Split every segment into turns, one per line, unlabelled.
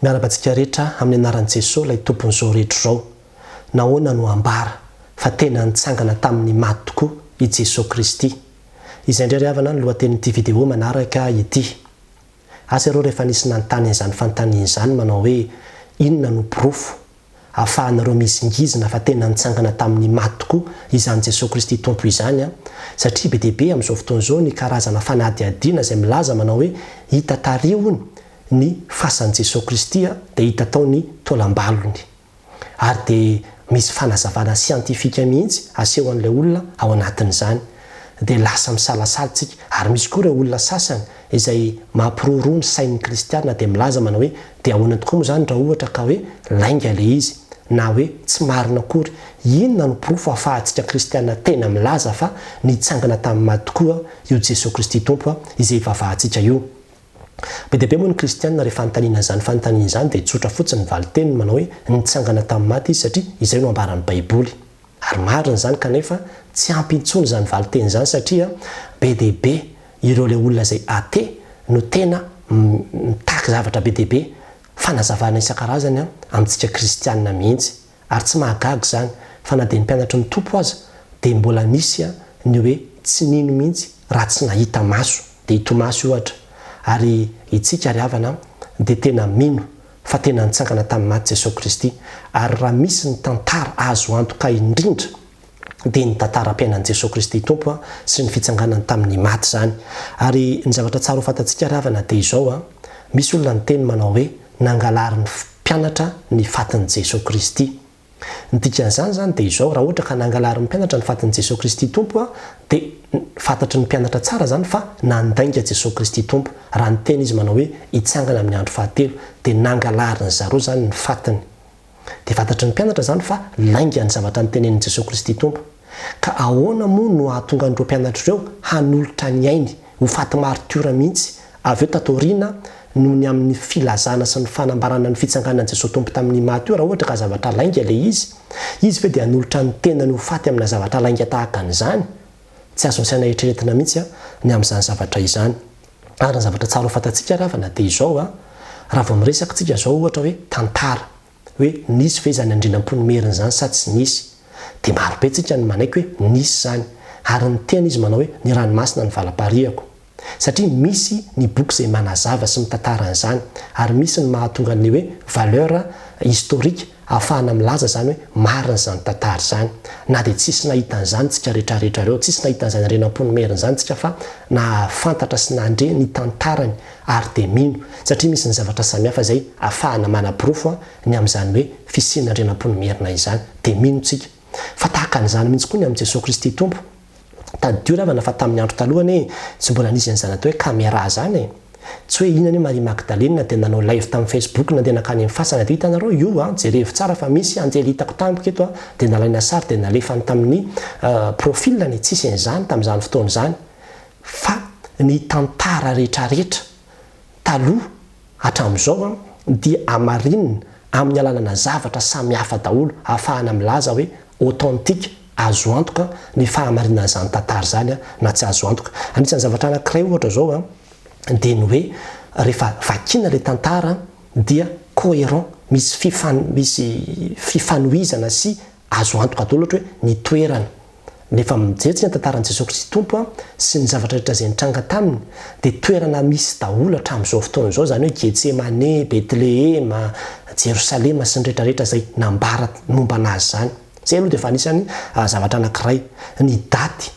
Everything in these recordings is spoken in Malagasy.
Miarahaba antsika rehetra amin'ny anaran'i Jesoa ilay Tompon'izao rehetra izao. Nahoana no ambara fa tena nitsangana tamin'ny maty tokoa i Jesoa Kristy? Izay indray ry havana ny lohatenin'ity video manaraka ity. Asa iareo rehefa nisy nanontany an'izany fanontaniana izany manao hoe inona no porofo ahafahanareo mihizingizina fa tena nitsangana tamin'ny maty tokoa izany Jesoa Kristy Tompo izany an! Satria be dia be amin'izao fotoana izao ny karazana fanadihadiana izay milaza manao hoe hita tary hono ny fasan'i Jesoa Kristy dia hita tao ny taolam-balony. Ary dia misy fanazavana siantifika mihitsy aseho an'ilay olona ao anatin'izany. Dia lasa misalasala tsika. Ary misy koa ireo olona sasany izay mampiroaroa ny sain'ny kristiana dia milaza manao hoe dia ahoana tokoa moa izany raha ohatra ka hoe lainga ilay izy na hoe tsy marina akory. Inona no porofo ahafahantsika kristiana tena milaza fa nitsangana tamin'ny maty tokoa io Jesoa Kristy Tompo izay ivavahantsika io? Be dia be moa ny kristiana rehefa anontaniana an'izany fanontaniana izany dia tsotra fotsiny ny valin-teniny manao hoe nitsangana tamin'ny maty izy satria izay no ambaran'ny baiboly. Ary marina izany kanefa tsy ampy intsony izany valin-teny izany satria be dia be ireo ilay olona izay athée no tena mitaky zavatra be dia be, fanazavana isan-karazany amintsika kristiana mihitsy. Ary tsy mahagaga izany fa na dia ny mpianatry ny Tompo aza dia mbola nisy ny hoe tsy nino mihitsy raha tsy nahita maso, dia i Tomasy ohatra. Ary itsika ry havana dia tena mino fa tena nitsangana tamin'ny maty Jesoa Kristy. Ary raha misy ny tantara azo antoka indrindra dia ny tantaram-piainan'i Jesoa Kristy Tompo sy ny fitsanganany tamin'ny maty izany. Ary ny zavatra tsara ho fantatsika ry havana dia izao, misy olona niteny manao hoe nangalarin'ny mpianatra ny fatin'i Jesoa Kristy. Ny dikan'izany izany dia izao, raha ohatra ka nangalarin'ny mpianatra ny fatin'i Jesoa Kristy Tompo dia fantatry ny mpianatra tsara izany fa nandainga Jesoa Kristy Tompo raha niteny Izy manao hoe hitsangana amin'ny andro fahatelo dia nangalarin'ny zareo izany ny fatiny. Dia fantatry ny mpianatra izany fa lainga ny zavatra notenenin'i Jesoa Kristy Tompo. Ka ahoana moa no hahatonga an'ireo mpianatra ireo hanolotra ny ainy ho faty martiora mihitsy avy eo tato aoriana noho ny amin'ny filazana sy ny fanambarana ny fitsanganan'i Jesoa Tompo tamin'ny maty io raha ohatra ka zavatra lainga ilay izy? Izy ve dia hanolotra ny tenany ho faty amina zavatra lainga tahaka an'izany? Tsy azon'ny saina eritreretina mihitsy ny amin'izany zavatra izany. Ary ny zavatra tsara ho fantatsika ry havana dia izao an, raha vao miresaka tsika izao ohatra hoe tantara, hoe nisy ve izany Andrianampoinimerina izany sa tsy nisy, dia maro be tsika no manaiky hoe nisy izany, ary niteny izy manao hoe ny ranomasina no valam-parihako. Satria misy ny boky izay manazava sy mitantara an'izany, ary misy ny mahatonga an'ilay hoe valeur historique ahafahana milaza izany hoe marina izany tantara izany. Na dia tsisy nahita an'izany tsika retraretra ireo, tsisy nahita an'izany Andrianampoinimerina izany tsika fa nahafantatra sy nandre ny tantarany ary dia mino satria misy ny zavatra samihafa izay ahafahana manaporofo ny amin'izany hoe fisian'Andrianampoinimerina izany dia mino tsika. Fa tahaka an'izany mihitsy koa ny amin'i Jesoa Kristy Tompo. Tadidio ry havana fa tamin'ny andro taloha anie tsy mbola nisy an'izany atao hoe camera zany e! Tsy hoe iny anie Marie Magdalene dia nanao live tamin'ny Facebook nandeha nankany amin'ny fasana dia hitanareo io an! Jerevo tsara fa misy anjely hitako tampoka eto an! Dia nalaina sary dia nalefany tamin'ny profil-ny, tsisy an'izany tamin'izany fotoana izany fa ny tantara retraretra taloha hatramin'izao dia hamarinina amin'ny alalana zavatra samihafa daholo ahafahana milaza hoe authentique, azo antoka, ny fahamarinan'izany tantara izany na tsy azo antoka. Anisan'ny zavatra anankiray ohatra izao dia ny hoe rehefa vakiana ilay tantara dia cohérent, misy fifan- misy fifanohizana sy azo antoka daholo ohatra hoe ny toerana. Rehefa mijery tsika ny tantaran'i Jesoa Kristy Tompo sy ny zavatra rehetra izay nitranga taminy dia toerana misy daholo hatramin'izao fotoana izao izany hoe Getsemane, Betlehema, Jerosalema sy ny rehetra rehetra izay nambara momba an'azy izany. Izay aloha dia efa anisan'ny zavatra anankiray. Ny daty.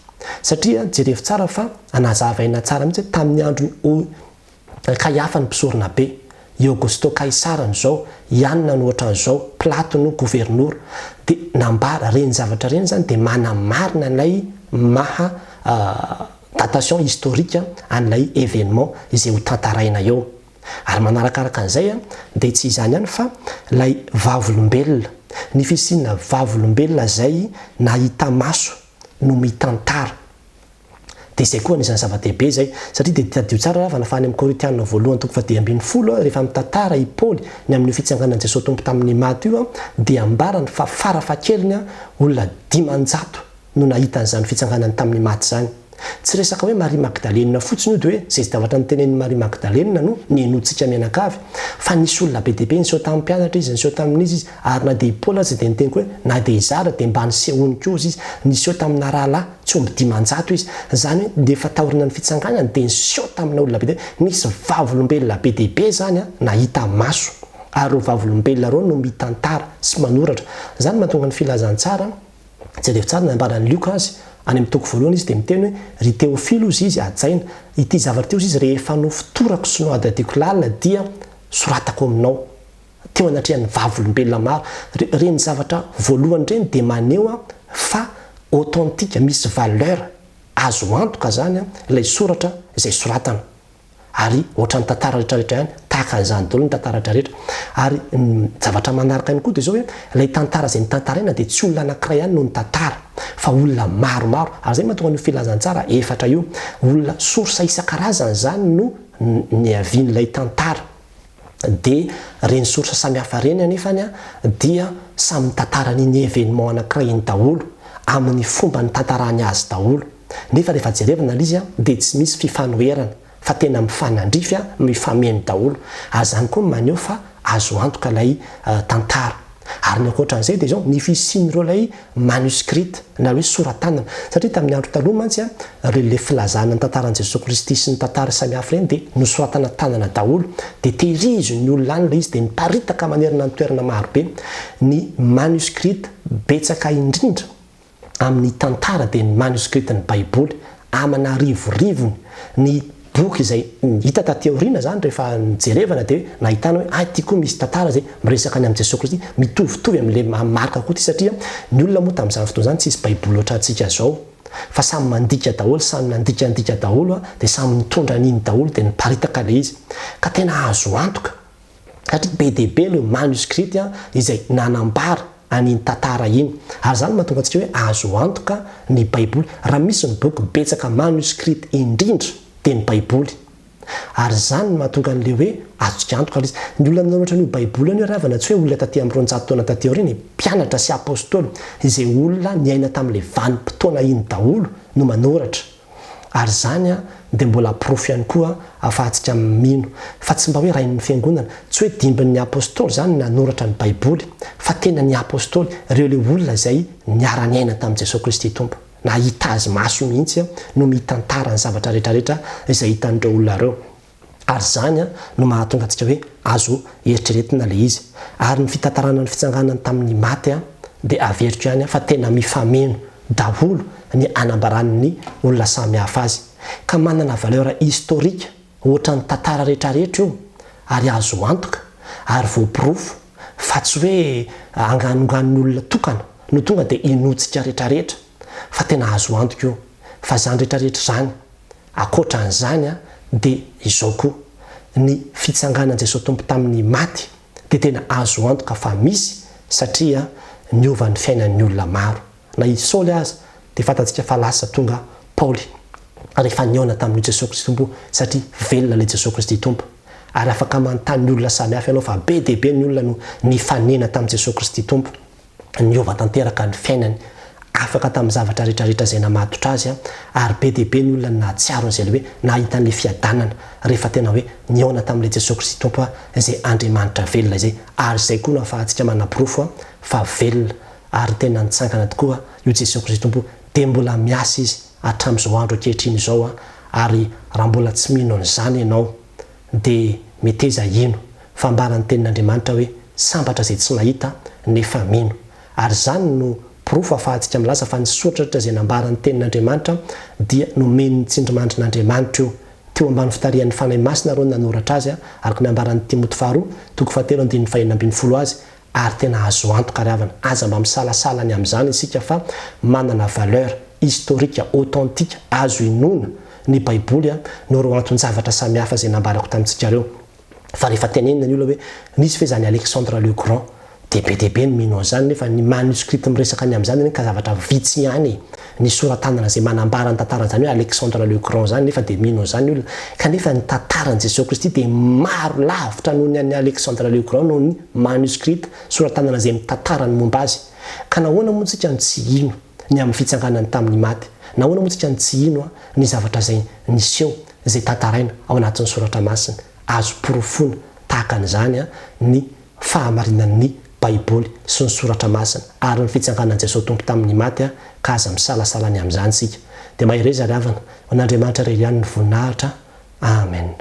Satria jerevo tsara fa nazavaina tsara mihitsy hoe tamin'ny andron'i Kaiafa ny mpisoronabe, i Aogosto Kaisara no izao, i Anna no ohatran'izao, Pilato no governora. Dia nambara, ireny zavatra ireny izany dia manamarina an'ilay maha datation historique an'ilay événement izay ho tantaraina eo. Ary manarakaraka an'izay dia tsy izany ihany fa ilay vavolombelona, ny fisiana vavolombelona izay nahita maso no mitantara. Dia izay koa anisan'ny zava-dehibe izay, satria dia tadidio tsara ravana fa any amin'ny Korintiana voalohany toko fahadimy ambinifolo, rehefa mitantara i Paoly ny amin'io fitsanganan'i Jesoa Tompo tamin'ny maty io, dia ambarany fa farafahakeliny olona 500 no nahita an'izany fitsanganany tamin'ny maty izany. Tsy resaka hoe Maria Magdalena fotsiny io dia hoe izay zavatra notenenin'i Maria Magdalena no nihenoantsika mianakavy, fa nisy olona be dia be niseho tamin'ny mpianatra izy, niseho tamin'iza izy, ary na dia i Paoly aza dia niteny koa hoe na dia izaho ary dia mba nisehoany koa izy, niseho tamina rahalahy tsy omby 500 izy. Izany hoe dia efa taorian'ny fitsanganany dia niseho tamina olona be dia be, nisy vavolombelona be dia be izany nahita maso, ary ireo vavolombelona ireo no mitantara sy manoratra. Izany no mahatonga ny filazantsara. Jerevo tsara ny nambaran'i Lioka azy, any amin'ny toko voalohany izy dia miteny hoe, Ry Teofilo, hozy izy, hajaina, ity zavatra ity, hozy izy, rehefa nofotorako sy nohadihadiako lalina dia soratako aminao, teo anatrehan'ny vavolombelona maro. Ireny zavatra voalohany ireny dia maneho fa authentique, misy valeur, azo antoka izany ilay soratra izay soratana. Ary ohatran'ny tantara rehetra rehetra ihany, tahaka an'izany daholo ny tantara rehetra rehetra. Ary ny zavatra manaraka ihany koa dia izao hoe, ilay tantara izay notantaraina dia tsy olona anankiray ihany no nitantara, fa olona maromaro. Ary izay no mahatonga an'io filazantsara efatra io. Olona, source isan-karazany izany no niavian'ilay tantara. Dia ireny source samihafa ireny anefany dia samy mitantara an'iny événement anankiray iny daholo, amin'ny fomba nitantarany azy daholo. Nefa rehefa jerevana ilay izy dia tsy misy fifanoherana fa tena mifanandrify, mifameno daholo. Ary izany koa no maneho fa azo antoka ilay tantara. Ary ny ankoatran'izay dia izao, ny fisian'ireo ilay manuscrite na hoe sora-tanana. Satria tamin'ny andro taloha mantsy ireo ilay filazana ny tantaran'i Jesoa Kristy sy ny tantara samihafa ireny dia nosoratana tanana daholo. Dia tehirizin'ny olona any ilay izy dia niparitaka manerana ny toerana marobe. Ny manuscrite betsaka indrindra amin'ny tantara dia ny manuscrite-n'ny Baiboly aman'arivorivony ny boky izay hita taty aoriana izany rehefa nijerevana dia nahitana hoe hay ity koa misy tantara izay miresaka ny amin'i Jesoa Kristy mitovitovy amin'ilay Marka koa ity satria ny olona moa tamin'izany fotoana izany tsisy Baiboly ohatrantsika izao fa samy mandika daholo samy nandikandika daholo dia samy nitondra an'iny daholo dia niparitaka ilay izy ka tena azo antoka Satria be dia be ireo manuscrits izay nanambara an'iny tantara iny. Ary izany no mahatonga antsika hoe azo antoka ny Baiboly. Raha misy ny boky betsaka manuscrits indrindra dia ny Baiboly. Ary izany no mahatonga an'ilay hoe azontsika antoka ilay izy. Ny olona nanoratra an'io Baiboly io anie ry havana tsy hoe olona taty amin'ny 200 taona taty aoriana e. Mpianatra sy apostoly izay olona niaina tamin'ilay vanim-potoana iny daholo no manoratra. Ary izany dia mbola porofo ihany koa ahafahantsika mino fa tsy mba hoe rain'ny fiangonana, tsy hoe dimbin'ny apostoly izany ny nanoratra ny baiboly fa tena ny apostoly, ireo ilay olona izay niara-niaina tamin'i Jesoa Kristy Tompo, nahita azy maso mihitsy no mitantara ny zavatra rehetrarehetra izay hitan'ireo olona ireo. Ary izany no mahatonga antsika hoe azo eritreretina ilay izy. Ary ny fitantarana ny fitsanganany tamin'ny maty dia averiko ihany fa tena mifameno daholo ny anambaran'ny olona samy hafa azy. Ka manana valeur historique ohatran'ny tantara rehetrarehetra io ary azo antoka ary voaporofo fa tsy hoe anganonganon'olona olona tokana no tonga dia inoantsika rehetrarehetra fa tena azo antoka io fa izany rehetrarehetra izany Ankoatra an'izany dia izao koa, ny fitsanganan'i Jesoa Tompo tamin'ny maty dia tena azo antoka fa misy satria niova ny fiainan'ny olona maro. Na i Saoly aza dia fantatsika fa lasa tonga Paoly rehefa nihaona tamin'io Jesoa Kristy Tompo satria velona ilay Jesoa Kristy Tompo. Ary afaka manontany ny olona samihafa ianao fa be dia be ny olona no nifanena tamin'i Jesoa Kristy Tompo. niova tanteraka ny fiainany, afaka tamin'ny zavatra rehetra rehetra izay namatotra azy ary be dia be ny olona no nahatsiaro an'izay ilay hoe nahita an'ilay fiadanana rehefa tena hoe nihaona tamin'ilay Jesoa Kristy Tompo izay Andriamanitra velona izay ary izay koa no ahafahantsika manaporofo fa velona ary tena nitsangana tokoa io Jesoa Kristy Tompo dia mbola miasa Izy hatramin'izao andro ankehitriny izao ary raha mbola tsy mino an'izany ianao dia meteza hino fa ambaran'ny tenin'Andriamanitra hoe sambatra izay tsy nahita nefa mino. Ary izany no porofo ahafahantsika milaza fa ny soratra rehetra izay nambaran'ny tenin'Andriamanitra dia nomen'ny tsindrimandrin'Andriamanitra io. Teo ambany fitarihan'ny Fanahy Masina ireo no nanoratra azy araka ny ambaran'ny Timoty faharoa toko fahatelo andininy fahenina ambinifolo azy Ary tena azo antoka ry havana, aza mba misalasala ny amin'izany isika fa manana valeur historique authentique azo inoana ny baiboly noho ireo anton-javatra samihafa izay nambarako tamintsika ireo. Fa rehefa tenenina ny olona hoe nisy ve izany Alexandre le Grand dia be dia be ny mino an'izany nefa ny manuscrite miresaka ny amin'izany anie ka zavatra vitsy ihany e! Ny sora-tanana izay manambara ny tantaran'izany hoe Alexandre le Grand izany nefa dia mino an'izany ny olona kanefa ny tantaran'i Jesoa Kristy dia maro lavitra noho ny an'i Alexandre le Grand noho ny manuscrite, sora-tanana izay mitantara ny momba azy. Ka nahoana moa tsika no tsy hino ny amin'ny fitsanganany tamin'ny maty? Nahoana moa tsika no tsy hino ny zavatra izay niseho, izay tantaraina ao anatin'ny Soratra Masina? Azo porofoina tahaka an'izany ny fahamarinan'ny Baiboly sy ny Soratra Masina ary ny fitsanganan'i Jesoa Tompo tamin'ny maty ka aza misalasala ny amin'izany isika. Dia mahereza ry havana, ho an'Andriamanitra irery ihany ny voninahitra. Amen.